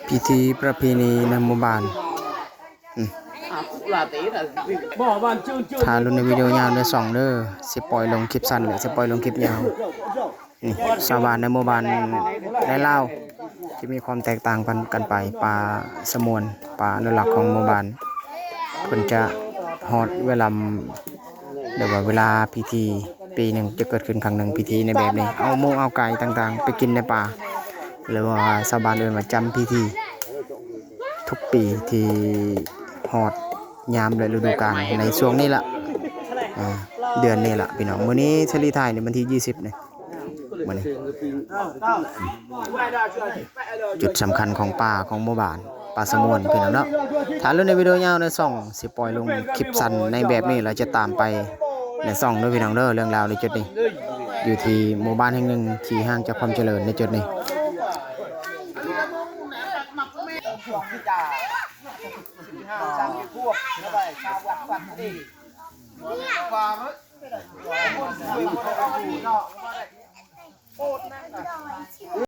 ພິທີປະເພນີໃນໝູ່ບ້ານ. ອືມ ຖ້າລຸ້ນໃນວິດີໂອຍາວໃນຊ່ອງເດີ ຊິປ່ອຍລົງຄລິບສັ້ນ ແລະ ຊິປ່ອຍລົງຄລິບຍາວ. ນີ້ ຊາວບ້ານໃນໝູ່ບ້ານໃນລາວ ທີ່ມີຄວາມແຕກຕ່າງກັນ ກັນໄປ ປ່າສະຫງວນ ປ່າອະນຸລັກຂອງໝູ່ບ້ານ ເພິ່ນຈະຮອດເວລາ ຫຼືວ່າເວລາພິທີ ປີໜຶ່ງຈະເກີດຂຶ້ນຄັ້ງໜຶ່ງ ພິທີໃນແບບນີ້ ເອົາໝູເອົາໄກ່ຕ່າງໆ ໄປກິນໃນປ່າ ຫຼືວ່າຊາວບ້ານເອີ້ນວ່າຈຳພິທີ ທຸກປີທີ່ຮອດຍາມ ແລະ ລະດູການໃນຊ່ວງນີ້ລະ ອ່າ ເດືອນນີ້ລະພີ່ນ້ອງ. ມື້ນີ້ສະລີຖ່າຍໃນວັນທີຊາວ ນີ້ ມື້ນີ້ ຈຸດສຳຄັນຂອງປ່າຂອງໝູ່ບ້ານ ປ່າສະຫງວນພີ່ນ້ອງເນາະ. ຖ້າລຸ້ນໃນວິດີໂອຍາວໃນຊ່ອງ ຊິປ່ອຍລົງຄລິບສັ້ນໃນແບບນີ້ ແລ້ວຈະຕາມໄປໃນຊ່ອງເດີພີ່ນ້ອງເດີ. ເລື່ອງລາວໃນຈຸດນີ້ ຢູ່ທີ່ໝູ່ບ້ານແຫ່ງໜຶ່ງທີ່ຫ່າງຈາກຄວາມຈະເລີນໃນຈຸດນີ້.